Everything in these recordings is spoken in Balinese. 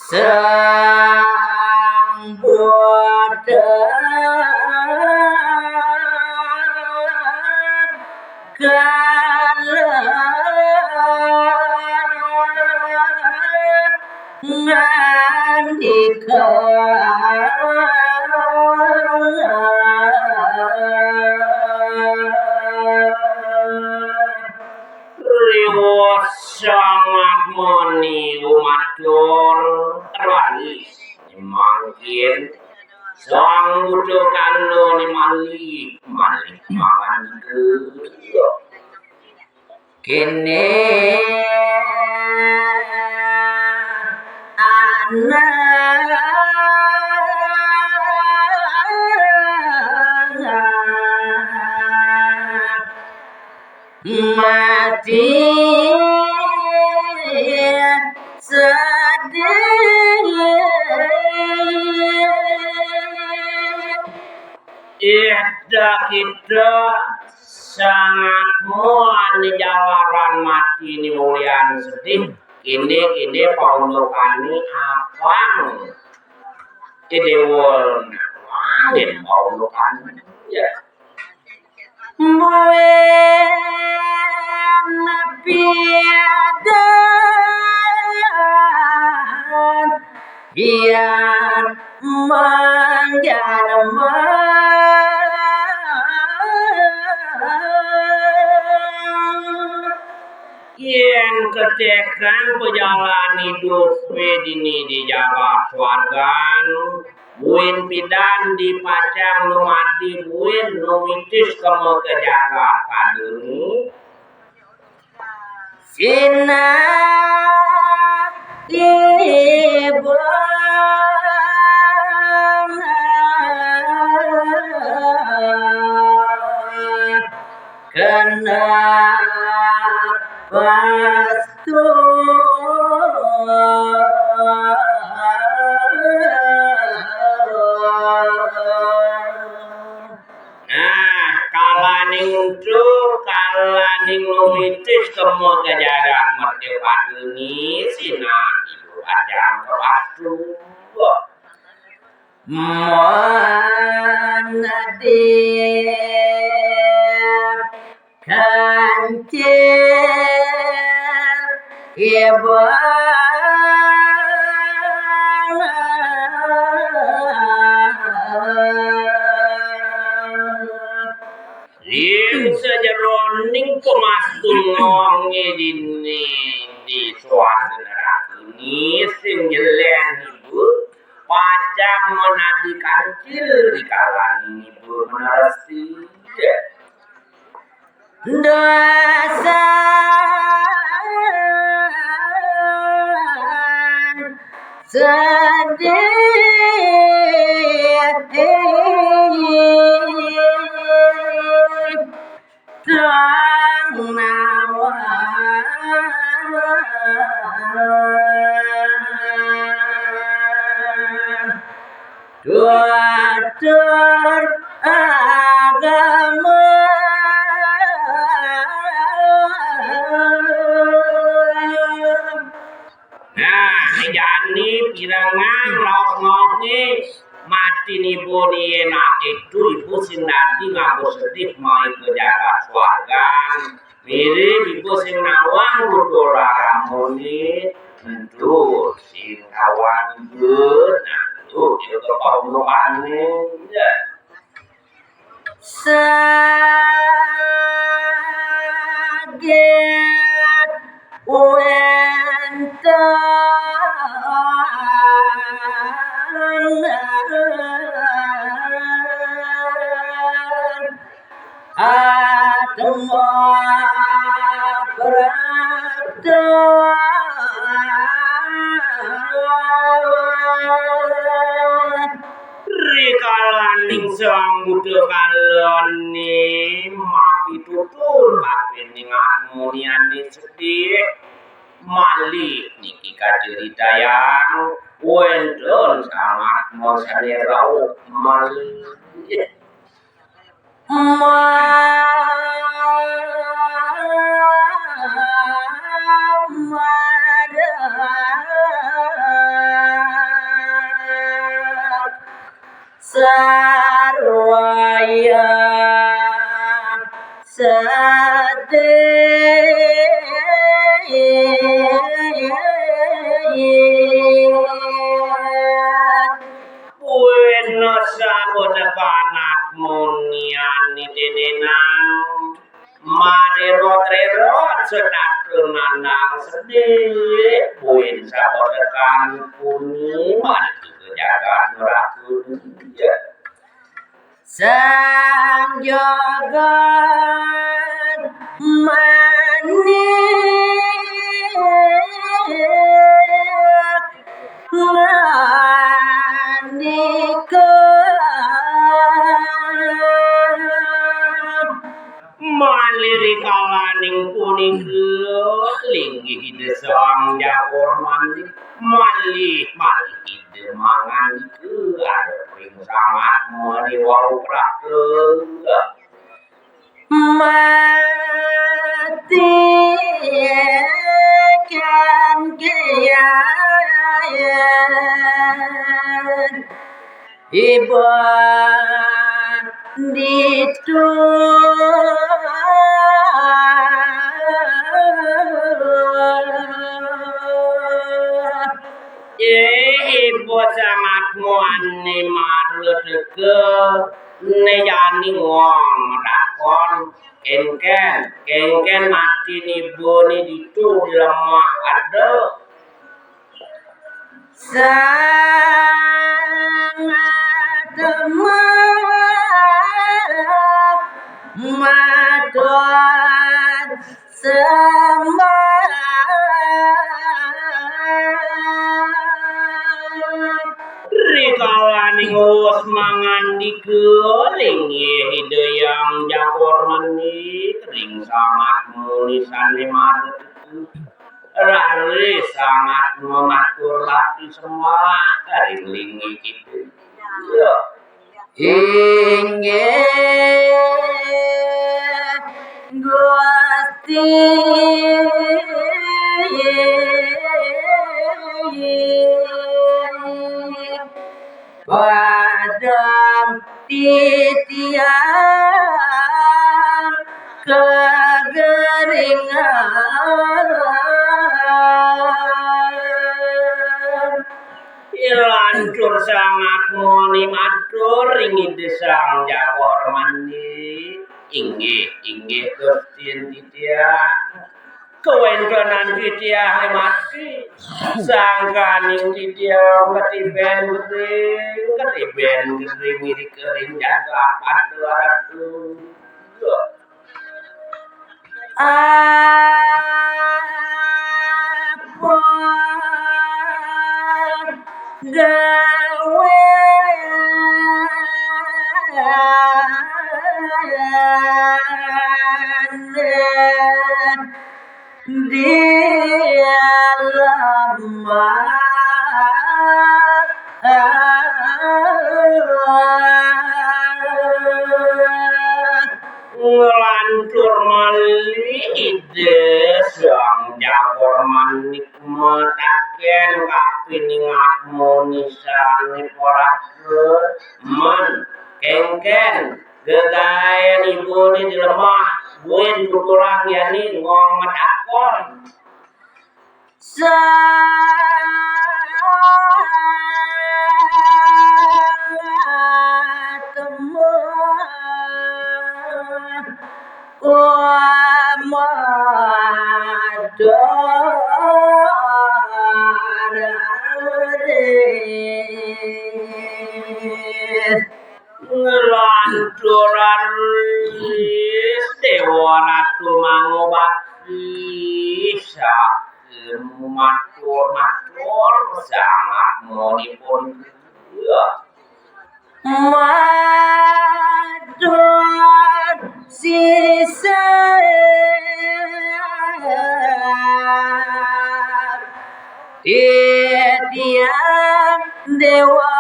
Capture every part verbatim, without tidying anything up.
Sang Buddha kala ngandika. Riwah sangat meni umatur raris mangkin Sang Buddha kala ni malih, malih mangan gula. Kene anak mati sedih. Ih, dah kita sangat muan ni jalaran mati ni ulian sedih. Ini, ini paundukan ni apang. Ini wol angin paundukan. Ya. Muen piadan yang manggalma. Yen ketekan pejalan idup dini di jagat swargan, buin pidan di pacang numadi buin numitis kema ke jagat kadeni. Sinah ibu kena pastu. Nah, kalaning tu, kalaning lumitis kema ke jagat merti paduni, sinah ibu pacang pastu. Manadi kancil ibu. Ring sajeroning pemastungane dini di suarga neraka ni sing jeleng ibu pacang manadi kancil di kalaning ibu meneresi. Dosa sedih tang nawa. Tutur agama. Nah, jani pirengang lauk-lauke mati nibu ni enak itu ibu sing dadi nganggo sedih mai ke jagat swargan. Mirip ibu sing nawang tutur agamane, entu sing nawang ibu, nah, itu dia kepaulukane. Ya. Saged wenten atma prapta. Rikalaning Sang Buddha kalane mapitutur kapining atmuniane sedih, malih niki kacaritayang wenten Sang Atma sane rauh malih. Mamarat sarwa sedih. Buin sabot panat munian ni tininang. Marirot-rirot setatu nanang sedih. Buin sabot kan puni mati ke jagat neraka dunia. Sang jagat manik manik malih rikalaning punika linggih Ida Sang Jawor Manik, malih malih Ida mangandika ring sangat mani wau praka. Mati kan kian iba ditu. Eh, ibu sangat muani marut ke ne jani ngong matakon. Kengken, kengken mati ni ibu ni ditu di lemah ada. Sangat matur sembah. Rikalaning wus mangandika linggih Ida Hyang Jawor Manik ring sangat muni sane marep. Raris sangat mamatur bakti sembah ring linggih Ida. Ya. Inggih Gusti. Padang titiang kageringan. Lantur sangat muni matur ring Ida Sang Jawor Manik. Inggih, inggih, Gusti titiang. Kawentenan titiang mati. Sangkaning titiang katiben gering, katiben gering irika ring jagat Padang Ratu. Apa gawe di alam Nglantur malih Ida Sang Jawor Manik mataken kapining atmoni sane polahka, men kengken gegaen ibune di lemah, buin tuturang yani ngong matakon. Sang Atma Umat Doris. Nglantur raris Dewa Ratu mangobati saking matur-matur sangat monipun. Matur sisip titiang Dewa.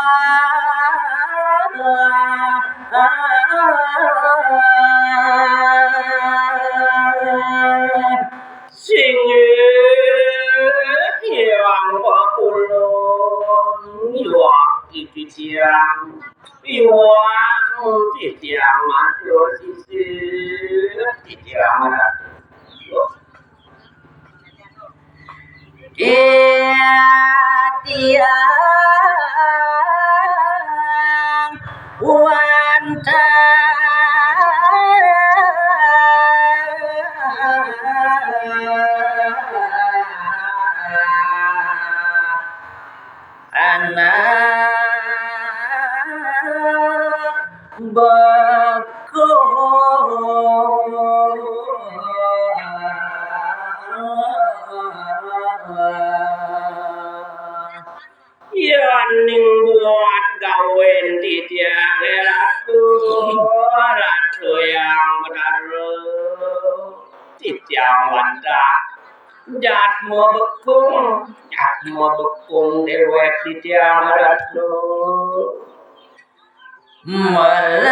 titiang wantah. Jatma bekung, jatma bekung déwék titiang Ratu. Melat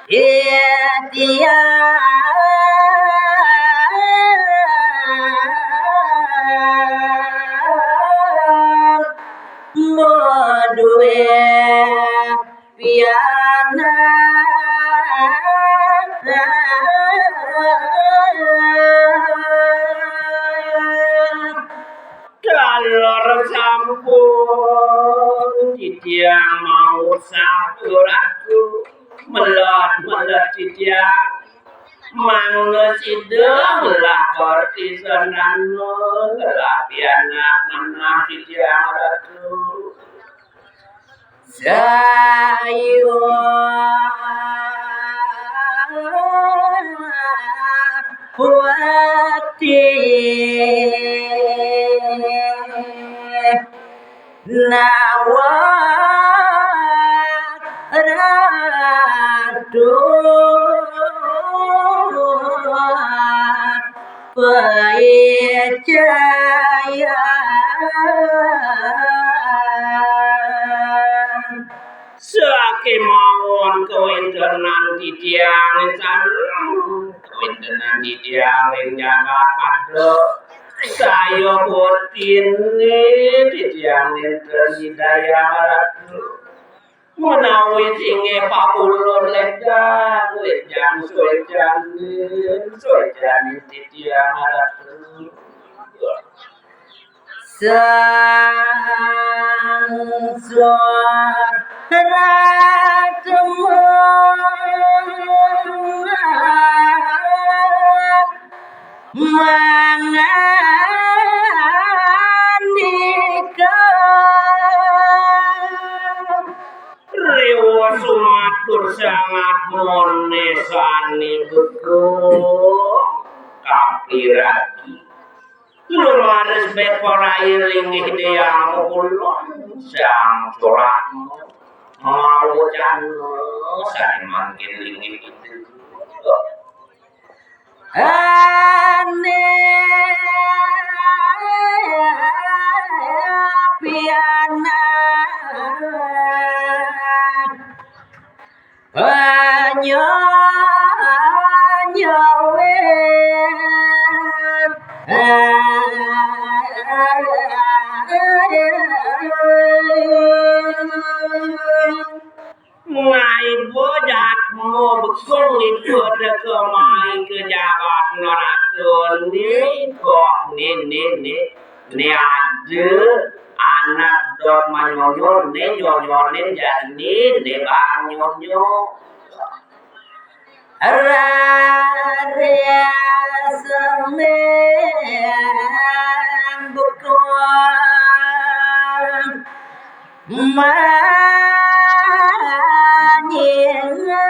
titiang madué pianak. Taler sampun titiang maosang Ratu, melat-melat titiang. Mangda sida ngelah karti sandana, ngelah pianak manah titiang Ratu. Sayuwakti nawat Ratu paicayan. Sakémaon kawéntenan titiang sareng kawéntenan titiang ring jagat pada saya botiné titiang nénten nyidayang Ratu. Menawi singgih paulun lédang, lédang suécané, suécané titiang Ratu. Sang Suratma mangandika, riwus matur sanget moné sané beku kapiragi. Lumaris bek parai linggih Hyang Ulun Sang Suratma. Mawacana sané mangkin linggih itu. Ané pianak panyanyawé. Maiba jatma bekung iba teka mai ka jagat neraka né, kok né, né, né, né ada anak dot manyonyo, né nyonyoné jani, né bang nyonyo. Raris mendukung manyinga.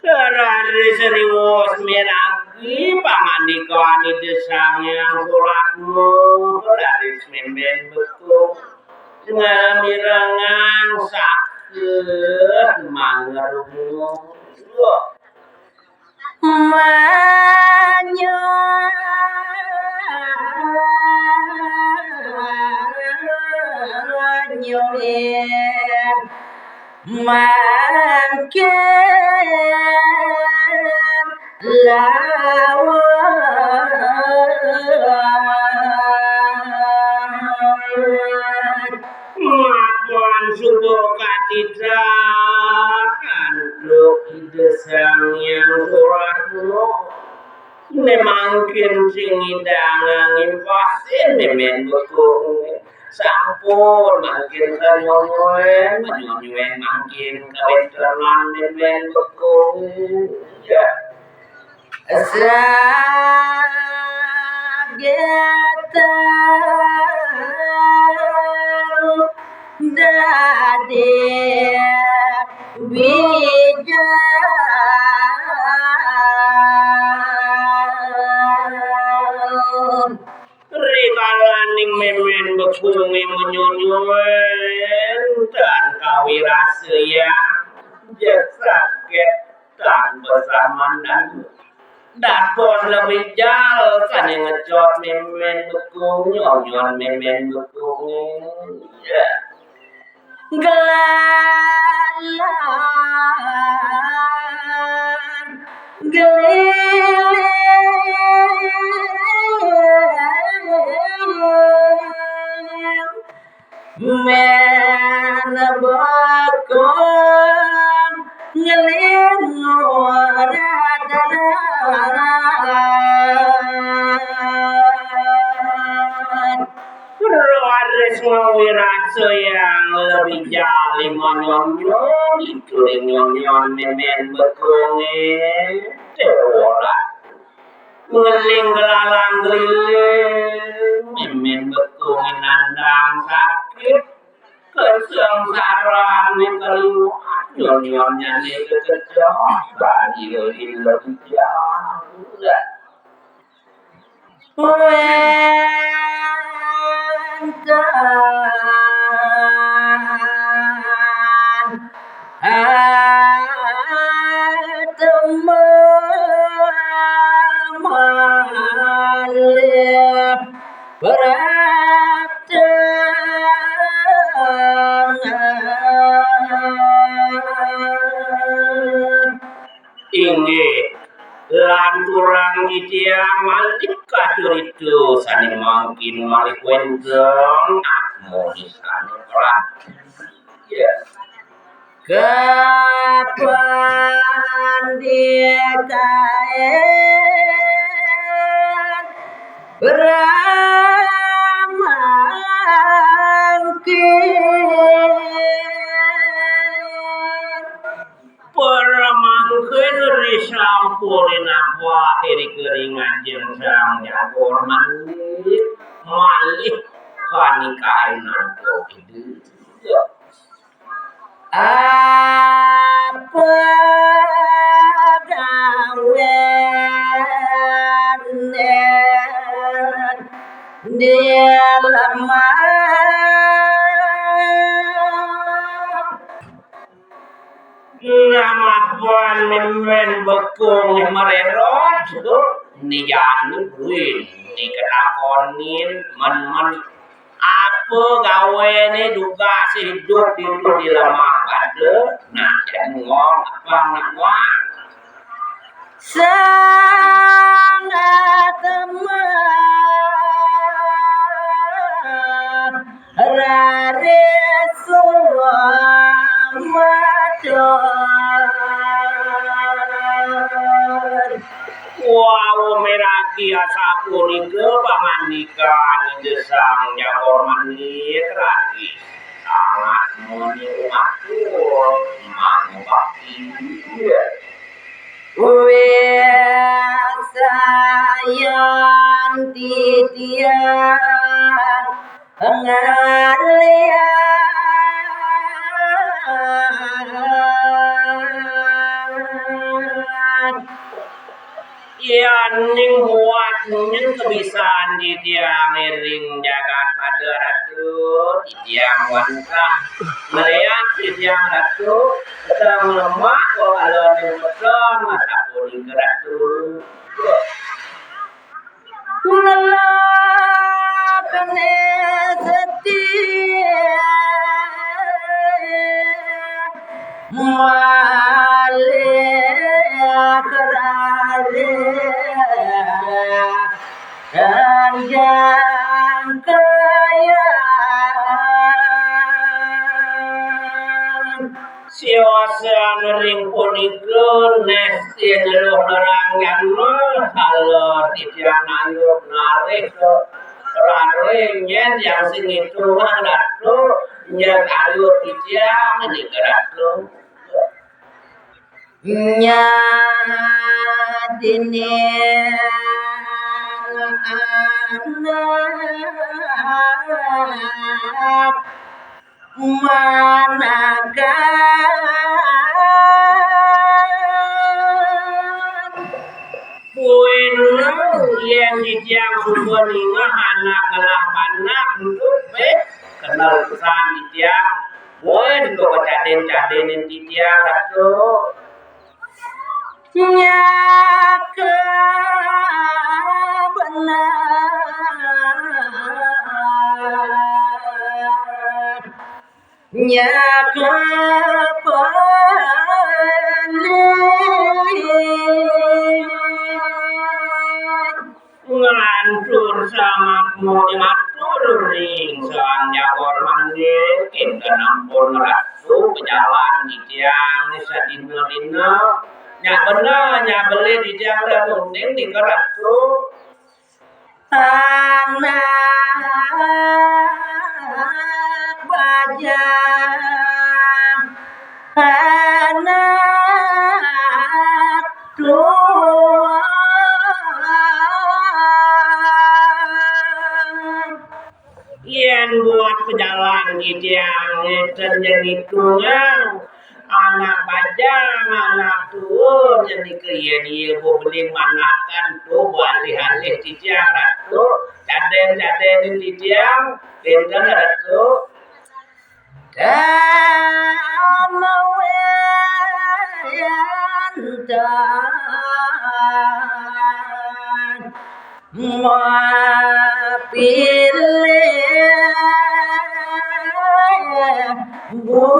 Raris riwus miragi pangandikan Ida Sang Hyang Suratma, raris mémén betung ngamirengang sakéh mangrungu. Manyuwin mangkin lawan. Mapan suba katitah antuk Ida Sang Hyang Suratma. Né mangkin sing ngidang ngimpasin né mén beku. Sampun mangkin kanyonyoan, kanyonyoan mangkin kawéntenan né mén beku. Ya. Sagetang dadi bijak. Rikalaning mémén bekungé manyonyoan, tan Wirasaya, jeg saget tan besaman dan dados lebih jal sané ngecot mémén bekung, nyonyon mémén bekung. Ya. Gelalan geliling. Mén bekung ngeling ora dalan. Raris ngawirasa yang lebih jali manyonyon, itu nyonyon mémén bekungé. Déwa. Ngeling gelalang geliling, mémén bekungé nandang sakit, kesengsaraan keliwat, nyonyonnyané kekecot, bali lila bijak. Wénten atema malih pratengan. Inggih, lanturang titiang malih kacarita sané mangkin malih wénten atmoni sané kelak. Ya. Kapandikaén bramangkin. Para mangkin risampuning apa iri kering ajeng Sang Jagor Manik malih kanikain antuk Ida. Apa gawéné di lemah? Namapan mémén bekung marérot, nijani buin, niketakonin, men-men, apa gawéné dugasé idup ditu di lemah pada, nah, jadi ngong, apa ngong? Sangat amat. Raris sumatur. Wau miragi asapunika pangandikan Ida Sang Jagor Manik, raris sangat muni umatur mangubakti. Wis sayan titiang ngalian. Yaning buat nyen kebisan titiang iring jagat pada Ratu, titiang wantah melihat titiang Ratu, sedang lemak kok alon yang betul, masa pun ke Ratu. Lelakne setia malih rare kanjang kayang. Siosan ring punika nestin luh nerangin mah, kalau titiang ayub narih ke rare nyen yang sing itu mah Ratu, nyen ayub titiang nika Ratu. Nyadini anak manakan. Kuwi yén titiang suba ningeh anak ngelah panak, entuk, béh, kenal pesan titiang. Mun kok kecadén-cadénin titiang, Ratu. Nyaka bener. Nyaka panik. Nglantur sangat muni matur ring Sang Jawor Manik, kinten ampun Ratu, bejalan titiang sadina-dina. Nyak bener, nyak beli titiang dah munding nika Ratu. Anak bajang, anak tuah. Yén buat pejalan titiang ngéten jani tunggal, anak bajang, anak tuah, jani ké yén iya bebeling manakan tuh, alih-alih titiang Ratu, cadén-cadénin titiang, kinten Ratu. Dan wénten mapilih bulung.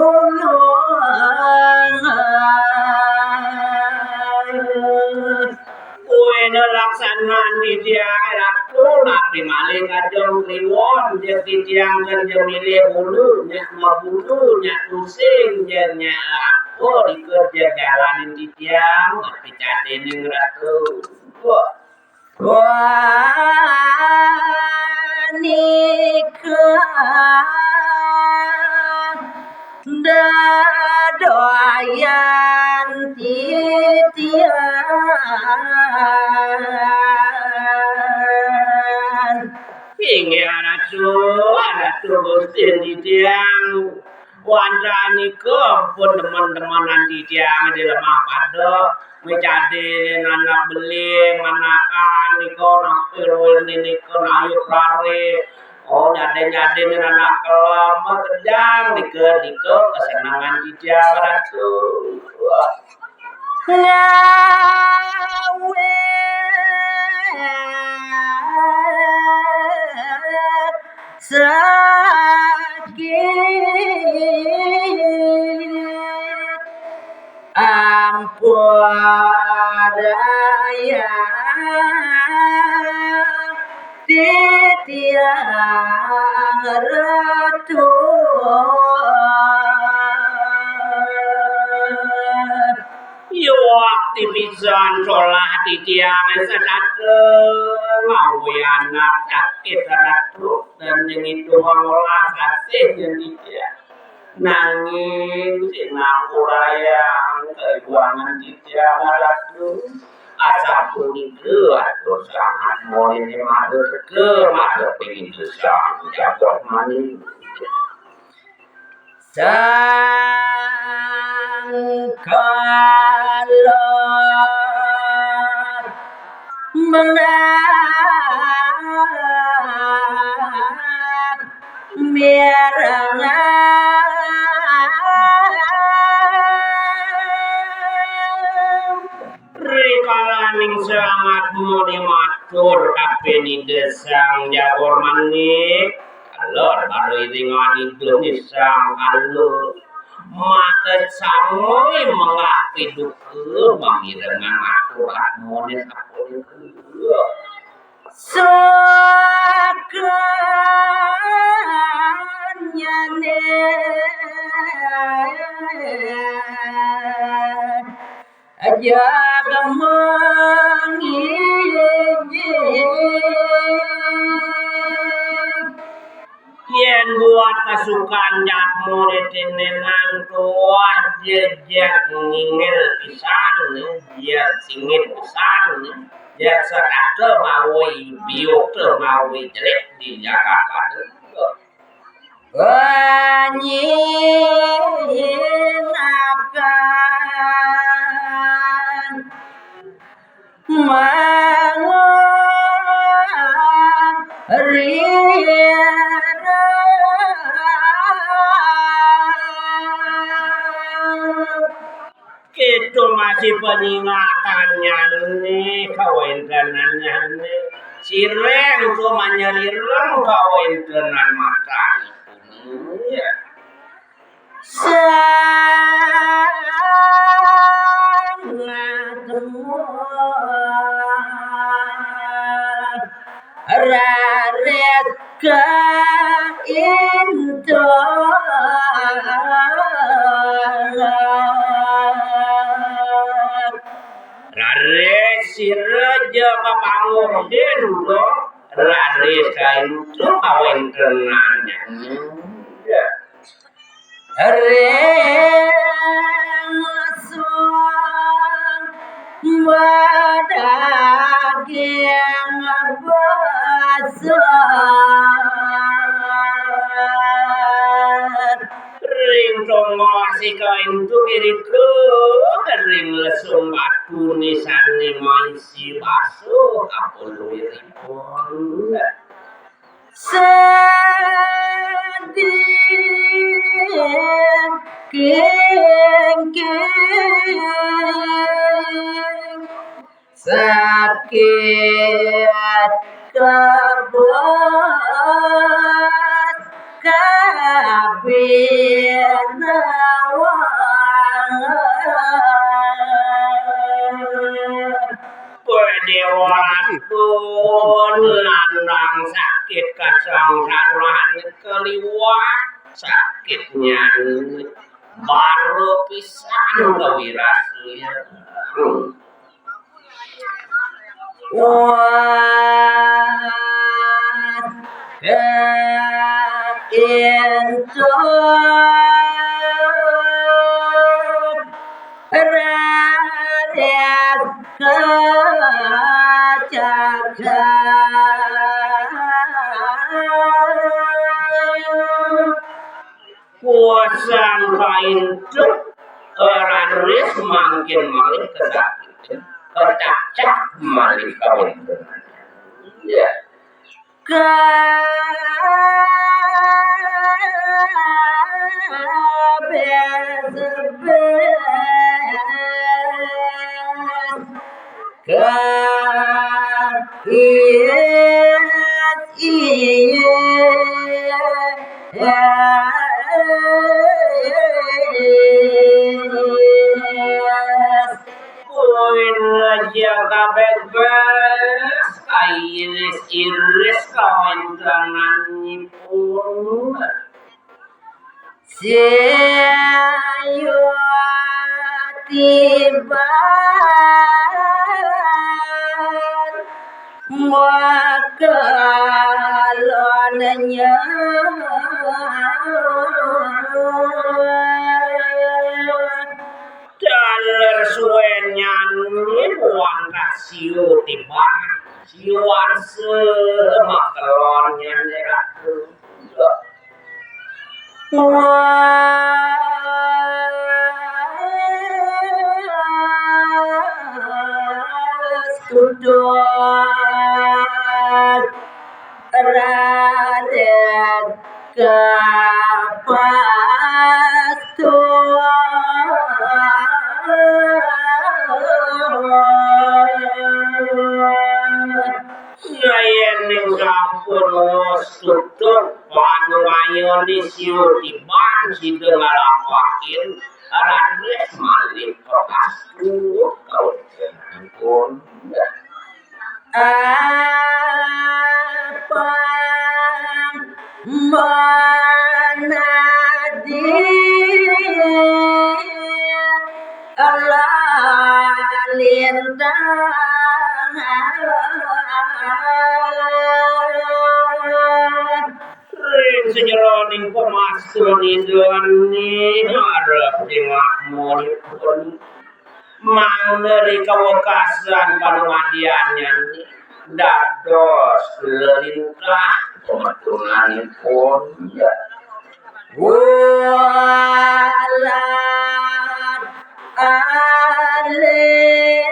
Kuwi laksanan titiang Ratu, napi malih kajeng kliwon, jeg titiang kén jeg milih bulu, nyak mabulu, nyak tusing, jeg nyak apa, ikut jeg jalanin titiang, napi cadéning Ratu. Wah. Wah, nika dadoyan titiang. Inggih Ratu, Ratu Gusti titiang. Wantah nika pun demen-demenan titiang di lemah pada. Mecadin anak beling, manakan nika, nampil wéni nika, nayuh rare. Oh, nyadin-nyadin anak kelem, kejang nika, nika kesenangan titiang Ratu. Ngawé sakit. Ampun daya titiang Ratu. Yuak tipisan solah titiang setata ngawé anak sakit Ratu, dan jengitu ngolah kasih jeung titiang. Nanging sinampurayang kaiwangan titiang Ratu. Asapunika atur sangat moin mada teka mada pingin sesang jagat maning. Sangkala menang mirengang. Rikalaning sangat muni matur kapin Ida Sang Jawor Manik, alor baru iringan Ida Sang Kala. Maka sami menggah piduka mamirengang atur atmane sapunika. Sakanyane jaga mangijing. Yen buat kasukan jatmu nitinenan tuah jejak ngingil pisan, jejak singit pisan, jejak sekata mawi biuk te mawi jelik di Jakarta. Wanyinakan mangarira. Itu masih peningakannya nih, kawéntenannya nih. Sireng tuh manyelireng kawéntenan matanipun. Ya. Sangat raris ka intu. Raris sira ja papanguhin, raris ka intu kawéntenannya. Ya. Ring sun madaging basar. Ring tongosika intu irika, ring lesung batuné sané maisi basa kapunuhipun. Sadaging sakit kabos kabinawa. Déwa Ratu, nandang sakit kasangsaran kaliwat sakitnya, baru pisan kawirasnya. Wah, intu raris kacagang. Kuasan kaintu, raris mangkin malih kasakitan, kacacak malih kaintu. Ya. Kabeh sebes ka is iya. Poin aja kabebas, kairis-iris kawéntenanipun. Sayuwatiban makalonnya. Taler suénnya nggih wantah siu tiban, siu warsa makelonnya nggih Ratu. Wah, tutut. Raden kapastuh. Yéning sampun wus tutup panuwayana siu tiban sida nglampahin, raris malih kapastuh kawéntenanipun. Apang manadi lalintang. Ring sajeroning pamastuh nidane arep dimakmuripun. Mangda ri kawekasan panumadiannya dados lelintah pamatunanipun. Walat alit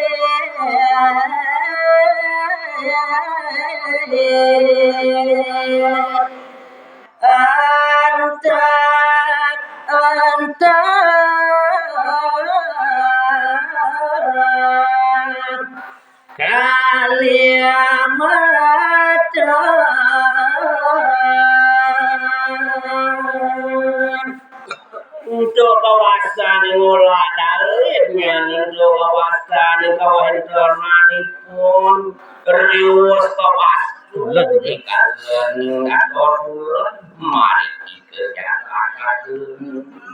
antak antak. Alia macan. Untuk kawasan ngolah dalibnya, untuk kawasan kawasan termanipun riwus kawasan. Bulan, ya. Di kalian atau bulan, mari kita jalan.